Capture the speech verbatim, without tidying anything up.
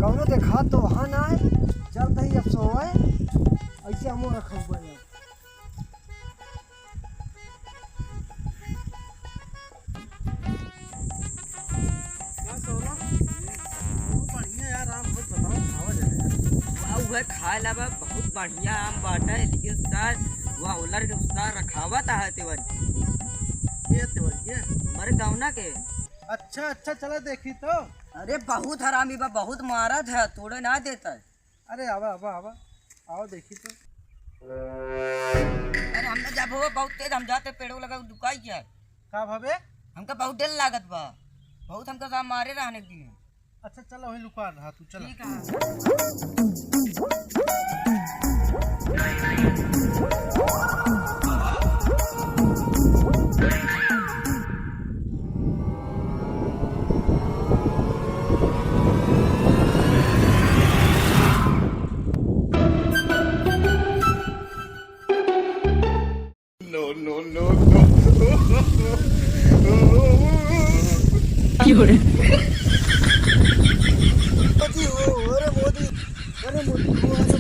कौनो देखा तो वहाँ ना है, चल तही अब सोवे, ऐसे हमो रखब यार। का सौरा? बहुत बढ़िया यार, आम बहुत बताओ, खावा जाए यार। वाह, उहे खाए ला बा, बहुत बढ़िया आम बाटे, लेकिन उस्ताद, वाह, उलर के उस्ताद रखावत है तेवरी। ये तेवरी के? हमारे गाँव ना के। अच्छा, अच्छा, चला देखी तो। अरे बहुत हरामी बा, बहुत मारत है, तोड़े ना देता है। अरे आवा, आवा, आवा, आओ देखी तो। अरे हम ना जाब हो, बहुत तेज हम जाते, पेड़ो लगा दुकाई क्या है? का भावे? हमका बहुत डर लागत बा, बहुत हमका साहब मारे रहने एक दिन। अच्छा चलो, वही लुका रहा तू, चलो। ठीक है। No, no, no, no। मोदी हो, अरे मोदी, अरे मोदी हो,